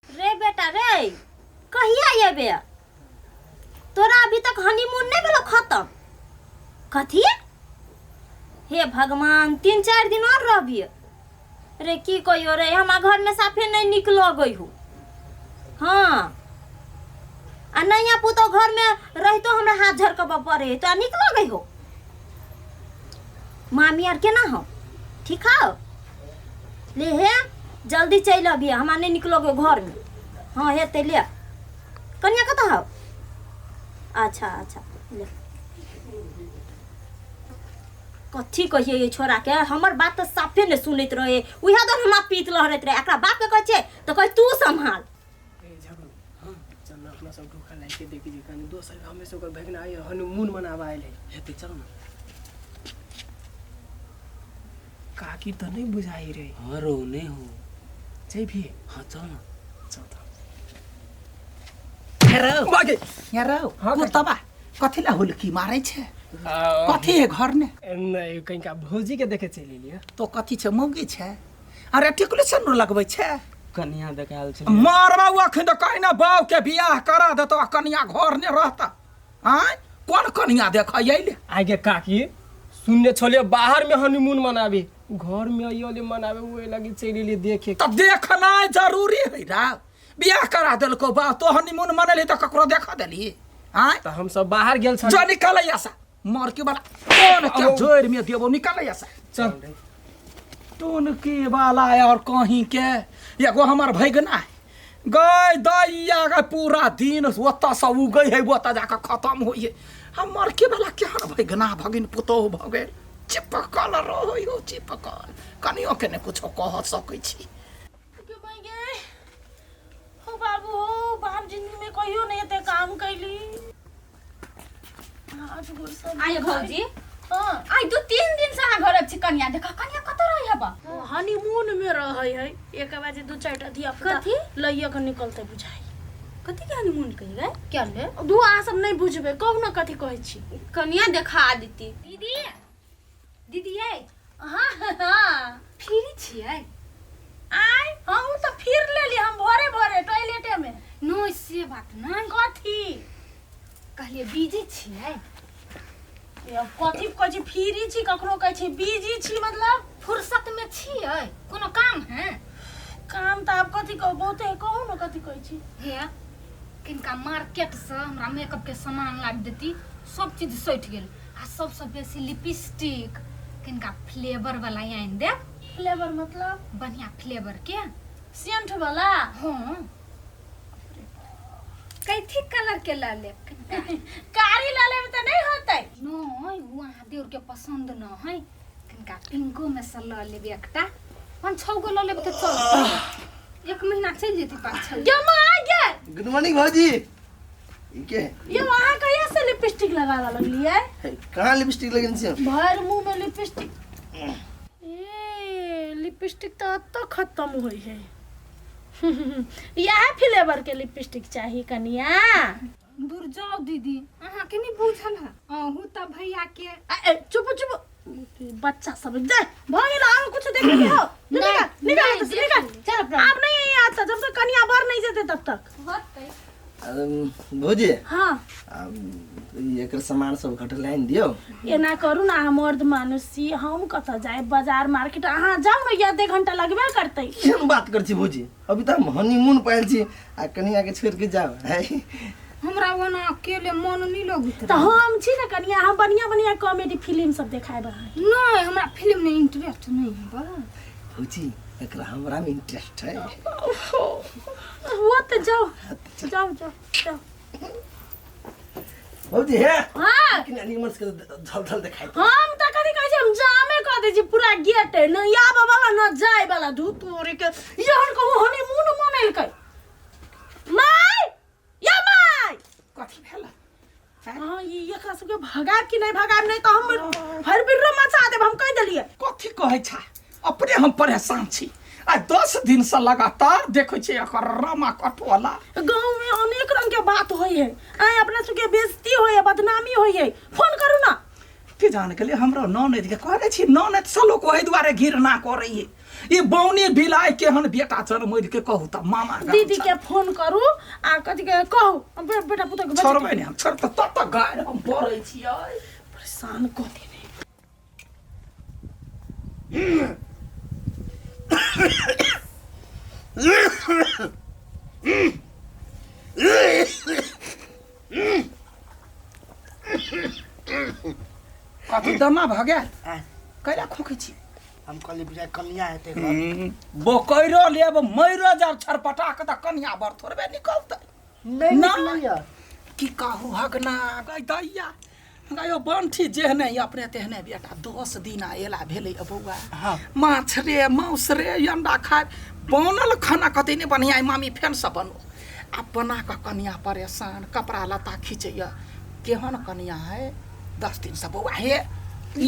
रे बेटा रे, कहिया एबे? तोरा अभी तक हनीमून नहीं भेलो खत्म? कथी? हे भगवान, 3-4 दिन और रहबी रे। की कहियो रे, हमरा घर में साफे नहीं निक लगै हो। हाँ, आ नैया पुतो घर में रहितो हमरा हाथ झरकबऽ पड़े, तो निक लगै हो? मामी आर केना हो? ठीक हो? ले हे, जल्दी चलि अबिहे, हमरा नहि निक लगै घर में। हाँ हेतै, ले। कनिया कतऽ हौ? अच्छा अच्छा, ले। कथी कहिए ये छोरा के, हमर बात तऽ साफे नहि सुनैत रहे। उएह दर हमरा पीत लहरैत रहे। एकरा बाप के कहै छियै तऽ कहै तू सम्हाल। ए झगड़ू, हाँ चल ना, अपना सब ढोका लाइके देखी जे कनी दोसर गाँव में से ओकर भगना आइ हनीमून मनाबा आयल है। हेतै, चल ना। काकी तऽ नहीं बुझाई रे। हाँ रो, नहीं हो। जेबही? हाँ चल ना। चल त। हेरो बागे हेरो। हाँ, काकी। कुतबा कथी ला हुलकी मारै छै? कथी है घर ने? नहीं, कहीं भौजी के देखे चलि एलियै। तो कथी छै, मौगी छै? अरे टिकुली सन लगबै छै। कनिया देखायल छै। मारबा अखन तऽ कहीं ना बाप के बियाह करा देतो आ कनिया घर ने रहता। आँय, कोन कनिया देख अयले? आगे काकी, सुनने छलियै बाहर में हनीमून मनाबे, घर में अइले मनाबे, ओहि लगी चलि एलियै देखे। तब देखनाइ जरूरी है रा। बियाह करा देलको बा, तो हनीमून मनैली तऽ ककरो देख देली? आँय, तऽ हम सब बाहर गेल छलियै। जो निकल ऐसा मर के वाला कौन के जोड़ में देबो, निकल ऐसा। चल। टोन के वाला और कहीं के एगो हमर भैगना है गय दैया गय, पूरा दिन ओतऽ से उगै है, ओतऽ जाकऽ खतम होइ है। हमर के वाला केहन भैगना भगिन पुतोहु भऽ गेल, चिपकल रहै हो, चिपकल, कनियो के ने कुछो कह सकै छी। के भाई गे हो बाबू हो बाप, जिंदगी में कहियो नहीं एते काम कैली। हाथ गोर सब आइ भौजी। हाँ। आइ 2-3 दिन से अहाँ घर छी, कनिया देख, कनिया कतऽ रहै हबा? हनीमून में रहै है। एक बजे दू चारि टा धिया पुता कथी? लइए के निकलते बुझाई। कथी के हनीमून कही गए? क्या ले दू अहाँ सब नहीं बुझबै, कहू ना कथी कहै छी। कनिया देखा देती। दीदी, दीदी ये। हाँ हाँ। फ्री छियै? आइ हम तऽ फिर लेली, हम भोरे भोरे टॉयलेटे में। नो से बात नहीं। कथी? कहलिए बिजी छियै। ए, अब कथी कहै छी फ्री छी, कखनो कहै छी बिजी छी, मतलब? फुर्सत में छियै, कोनो काम है? काम तऽ आब कथी कहू, बहुते है, कहू ने कथी कहै छी। हे, किनका मार्केट से हमरा मेकअप के सामान लाबि देती। सब चीज सटि गेल आ सबसँ बेसी लिपस्टिक किनका फ्लेवर वाला आनि देब। फ्लेवर मतलब? बढ़िया फ्लेवर के। सेंट वाला? हाँ। कैथी कलर के लऽ लेब कनिका? कारी लऽ लेब तऽ नहि होतै? नहि, ओ अहाँ देउर के पसंद न है। कनिका पिंको में से लऽ लेब एकटा, 5-6 गो लऽ लेब तऽ चलतै, एक महीना चलि जेतै 5-6। गे माँ गे। गुड मॉर्निंग भौजी। ई के ये वहाँ कहिया से लिपस्टिक लगावा लगलियै? हे, कहाँ लिपस्टिक लगेने छियै? भरि मुंह में लिपस्टिक। ए, लिपस्टिक तऽ एतऽ खत्म होइ है। इएह फ्लेवर के लिपस्टिक चाही कनिया? दूर जाओ दीदी, अहाँके नहि बुझल है, अहूँ तऽ भैया के आ, ए, चुप चुप, बच्चा सब जाय भऽ गेल। आरो कुछ देख के हो? निकाल निकाल नहीं, निकाल निकाल। चल अपना। आप नहीं आता जब तक कनिया बर नहीं जेते तब तक। होतै। भौजी। हाँ। ई एकर सामान सब घटल आनि दियौ। एना करू ना, अहाँ मर्द मानुस छी, हम कतऽ जाए बाजार मार्केट? अहाँ जाउ ने, आधे घंटा लगबे करतै। केहन बात कर छी भौजी, अभी तऽ हम हनीमून पर आयल छी आ कनिया के छोड़ के जाउ है? हमरा ओना अकेले मन नहि लगैत तऽ हम छी ने कनिया, हम बढ़िया बढ़िया कॉमेडी फिल्म सब देखायब अहाँके। नहि, हमरा फिल्म में इंटरेस्ट नहीं है बा। भौजी, एकरा हमरा में इंटरेस्ट है। वो तऽ जाउ जाउ जाउ जाउ। भौजी हे। हाँ। किना निमन से झल झल देखाइ। हम तऽ कथी कहै छी, हम जामे कऽ दै छी पूरा गेट, न आबऽ वाला न जाय वाला। धू तोरे के, एहन कहूँ हनीमून मनेलकै। माय या माय। कथी भेल? हाँ, ई एकरा सबके भगाब कि नहीं भगाब? नहीं तऽ हम हर बिर्रो मचा देब, हम कहि देलियै। कथी कहै छा? अपने हम परेशान छी। आ 10 दिन से लगातार देखै छी एकर रामा कटोला। गाँव में अनेक रंग के बात होइ है, आय अपना सबके बेइज्जती होइ है, बदनामी होइ है। फोन करू ना। की जान गेलियै हमरो ननैद के कहने छी ननैद से लोक ओहि दुआरे घृणा करै है ई बौनी बिलाइ केहन बेटा जनमैल के कहू तऽ मामा गाम दीदी छल। के फोन करू आ कथी के कहू हम बेटा पुतोह के बचेतै। छोड़बै नहि हम छोड़ तऽ तब तक गारि हम पढ़ै छियै परेशान कऽ देने। कथी दमा भऽ गेल कैला खोकै छी हम कहली बुझाइ कनिया हेतै घर। बोकैरो लेब मैरो जाब छरपटा के तऽ कनिया बर थोड़बे निकलतै नहि ना। निकलैया की कहू हगना गै दैया गयो बंठी जेहने अपने तेहने बेटा 10 दिन एला भेलै बौआ हाँ। माछ रे मांस रे अंडा खाए बनल खाना कते नहि बढ़िया अइ, मामी फेर से बनो आ बना कऽ कनिया परेशान कपड़ा लत्ता खींचैया केहन कनिया है 10 दिन से बौआ हे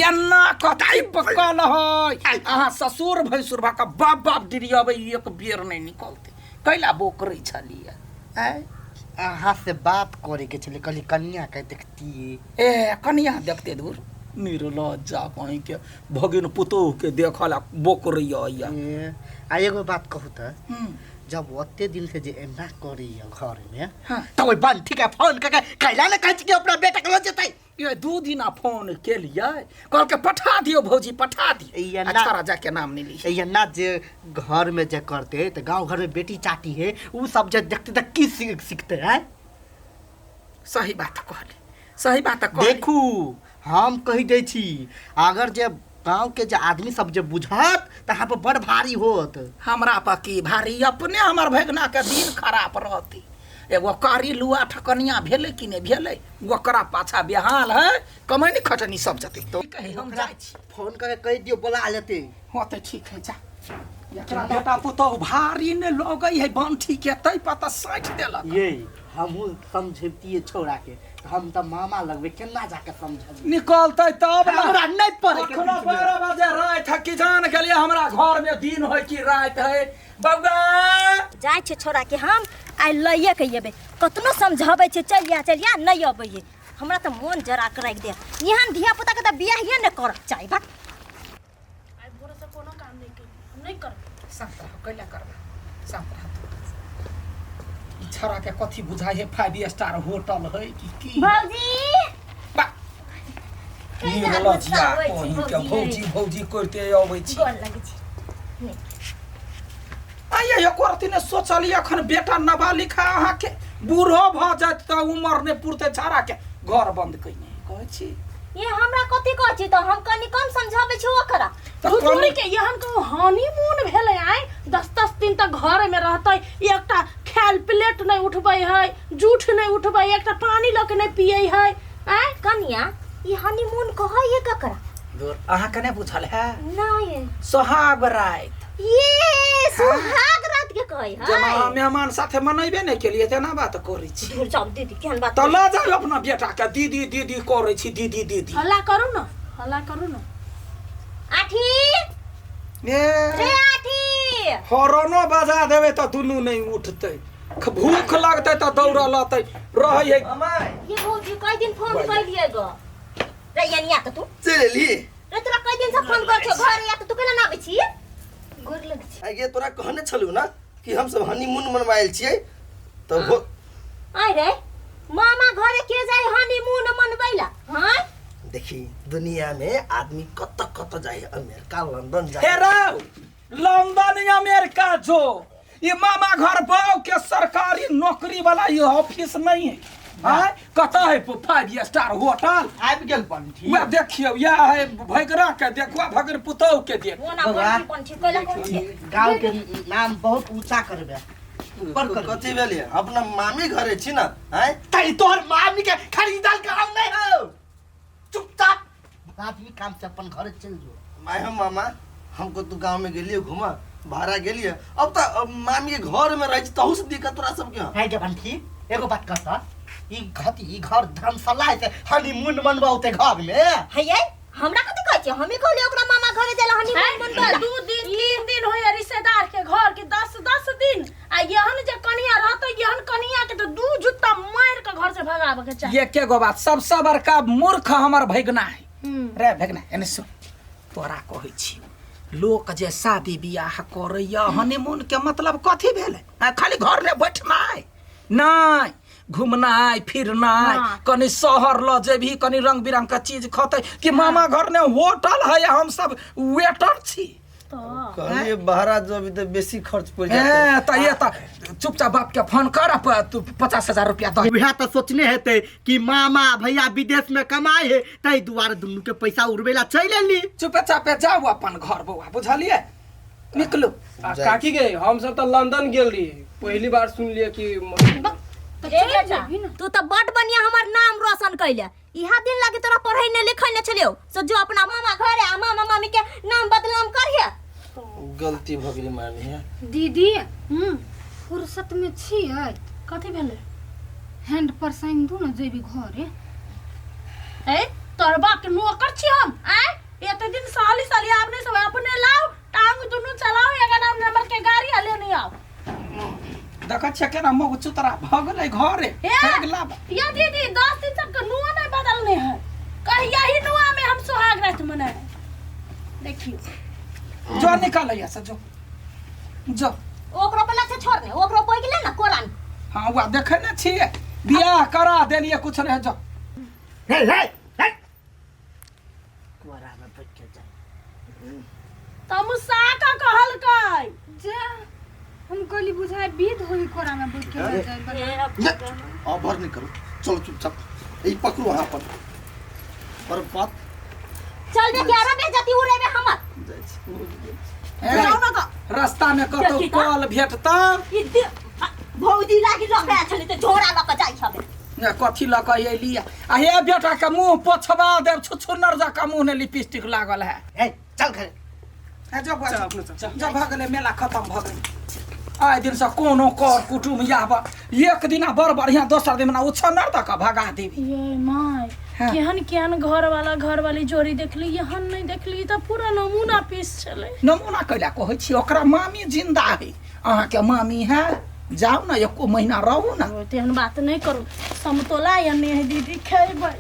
एना कथी पकल है अहाँ ससुर भैंसुर भऽ कऽ बाप बाप डिरियबै एक बेर नहि निकलतै कैला बोकरै छलियै आँय अहाँ से बात करे के छलै कहली कनिया के देखतियै ए कनिया देखते दूर निर्लज्जा कहीं के भगिन पुतोह के देखल आ बोकरैया या ए, आ एगो बात कहू तऽ जब ओते दिन से जे एना करैया घर में हाँ। तऽ ओहि बंठी के फोन कऽ के कैला ने कहै छी कि अपना बेटा के लऽ जेतै ये 2 दिना फोन केलियै कहलकै पठा दियौ भौजी पठा दियौ ये ना- अच्छा राजा के नाम नहि ली एना जे घर में जे करते तऽ गांव घर में बेटी चाटी है उ सब जे देखते तऽ की सीखते हैं सही बात कहली सही बात कहली देखू हम कहि दै छी अगर जे गांव के जे आदमी सब जे बुझत तऽ अहाँ पर बड़ भारी होत हमरा पर की भारी अपने हमर भगना के दिन खराब रहती एगो कारी लुआ ठकनिया भेलै कि नहि भेलै ओकरा पाछा बेहाल है कमैनी खटनी सब जते तो कही हम जाइ छी फोन करके कहि दियौ बोला लेते हाँ तऽ ठीक है जा एकरा बेटा पुतहु भारी ने लगै है बंठी के तै पता साँठि देलक ये हमहूँ समझैतियै छौड़ा के तऽ हम तऽ मामा लगबै केना जाके समझबियै निकलतै तब ने हमरा नहि पढ़े के अखनो 12 बजे राति है कि जान गेलियै हमरा घर में दिन है कि राति है बौआ जाइ छै छोड़ा के हम आइ लइए के अयबै कतनो समझाबै छै चलि आ चलि आ नहि अबै है हमरा तऽ मोन जरा के राखि दे एहन धिया पुता के तऽ बियाहिए नहि करक चाही भाग आइ भोरे से कोनो काम नहि केली हम नहि करबै शांत रह कैला करबै शांत रह ई छौड़ा के कथी बुझाइ है 5 स्टार होटल है कि की भौजी बा कैला निर्लज्जा गुस्सा होइ छै कहीं के भौजी भौजी भौजी करते अबै छी गोर लगै छी आइए एको रत्ती ने सोचलियै अखन बेटा नाबालिग है अहाँके बूढ़ो भऽ जायत तऽ उमर नहि पुरतै छौड़ा के घर बंद कयने कहै छी ये हमरा कथी कहै छी तऽ हम कनि कम समझाबै छी ओकरा तऽ धुतुरी के एहन कहूँ हनीमून भेलै आइ 10-10 दिन तक घर में रहतै एकटा खायल प्लेट नहि उठबै है जूठ नहि उठबै एकटा पानी लऽ के नहि पियै है आँय कनिया ई हनीमून कहै है ककरा दूर अहाँके नहि बुझल है नहीं सोहाग राति ये सुहाग रात के कहै है जेना अहाँ मेहमान साथे मनैबे नहि केलियै तेना बात करै छी दूर जाउ दीदी केहन बात तऽ लऽ जाउ अपना बेटा के दीदी दीदी करै छी दीदी दीदी हल्ला करू न हल्ला करू न आठी ए रे आठी हॉर्नो बजा देबै तऽ दुनू नहि उठतै भूख लगतै तऽ दौड़ल अतै रहै है ये भौजी कई दिन फोन कैलियै ग रे यनिया के तू चलि एली रे तोरा कई दिन से फोन कर छौ घर या तऽ तू केना ना आबै छी गोर लग छी आइ गे तोरा कहने छलू ना कि हम सब हनीमून मनवायल छियै तऽ हो आय रे मामा घरे के जाय हनीमून मनबै ला हां देखी दुनिया में आदमी कत कत जाए अमेरिका लंदन हे जाए रौ लंदन अमेरिका जो ये मामा घर बाव के सरकारी नौकरी वाला ये ऑफिस नहीं है आय कतऽ है 5 स्टार होटल आबि गेल बंठी वएह देखियौ इएह है भैगरा के देखो भगन पुतहु के देख ओना बौआ। कोन कोन ठीक कैला कोन छै गाँव के नाम बहुत ऊंचा करबे ऊपर करबे कथी भेलियै अपना मामी घरे छी ना आँय तै तोहर मामी के खरीदल काम नहीं हो चुपचाप आदमी काम से अपन घरे चल जो माय हम मामा हमको तू गाँव में गेलिए घूमा भाड़ा गेलिए अब तो मामी के घर में रह छी तहू से दिक्कत तोरा सबके हँ। है जबंठी एगो बात कहता ई घती ई घर धर्मशाला है से हनीमून मनबाउते घर में है ये हमरा कथी कहै छै हमी कहलियै ओकरा मामा घरे जाला हनीमून मनबै ला। 2 दिन 3 दिन होय रिश्तेदार के घर के 10-10 दिन आ एहन जे कनिया रहतै एहन कनिया के तो 2 जुत्ता मार के घर से भगाबे के चाही। ये के गो बात सबसे बड़का मूर्ख हमर भैगना है। रे भेगना एने सुन तोरा कहै छी लोक जे शादी बियाह करैया हनीमून के मतलब कथी भेलै आ, खाली घर में बैठनाइ नहि घुमनाइ फिरनाइ कनि शहर लऽ जेबही कनि रंग बिरंग के चीज खतै कि मामा घर ने होटल है हम सब वेटर छी कहलिए बहरा जब तऽ बेसी खर्च पड़ि जाते ए तऽ ये तऽ चुपचाप बाप के फोन कर आ तू 50,000 रुपया दही उएह तऽ सोचने हेतै कि मामा भैया विदेश में कमाए है ताहि दुआरे दुनू के पैसा उड़बै ला चलि एली चुपे चापे जाउ अपन घर बौआ बुझलियै निकलू आ काकी के हम सब तऽ लंदन गेल रही पहली बार सुनलिए कि तऽ ए चलि बेटा, जेबही ना तू तऽ बड बढ़िया हमर नाम रोशन कैले इहा दिन लागे तोरा पढ़ै ने लिखै ने छलियौ सो जो अपना मामा घरे आ मामा मामी के नाम बदनाम करिहे गलती भऽ गेलै मामी है दीदी फुर्सत में छियै कथी भेलै हैंड पर साइन दू ने जेबी घरे ए तोहर बाप के नौकर छी हम आय एते दिन साली साली आपने सब अपने लाओ टांग दुनू चलाओ एगो नाम नंबर के गाड़ी आ लेने आओ देखै छियै केना मग चुतरा भऽ गेलै घरे हे अगिला या दीदी 10 दिन तक के नुआ नहीं बदलने है कहीं यही नुआ में हम सुहाग रात मनाए देखियो जो निकाल से जो जो ओकरो पर लच्छे छोड़ दे ओकरो पैग ले ना कोरान हाँ वह देखे ने छियै बियाह करा देलियै कुछ नहीं जो हे हे हे कोरा में बैठ के जाए तमसा का कहलकै जा हम कहली बुझाय विध होई कोरा में बैठ के रह जाए बला। अब भर नहीं करो चलो चुपचाप ई पकड़ो वहां पर पर बात चल दे 11 बजे जती उड़े में हमर जाइ छी। ए, रास्ता में कतौ देखी तऽ। कल भेटतौ ई दे भौजी लागी लके छली त झोरा लके जाइ छबे ने कथी लऽ कऽ अयली आ हे बेटा के मुंह पोछबा देब छुछुन्नर जकाँ मुंह ने लिपस्टिक लागल है हे चल घरे ए, जो बौआ, चल, जो। अपनो चल। जो भऽ गेलै मेला खतम भऽ गेलै आइ दिनसँ कोनो कर कुटुम आब एक दिना बड़ बढ़िआँ दोसर दिना उछन्नर दऽ कऽ भगा देबी ये my हाँ। केहन केहन घर वाला घर वाली जोड़ी देखली यहन नहीं देखली तऽ पूरा नमूना पीस छलै नमूना कैला कहै छी ओकरा मामी जिंदा है अहाँके मामी है जाउ ने एको महीना रहू ने ओ, तेहन बात नहीं करू समतोला या नहीं दीदी खेबै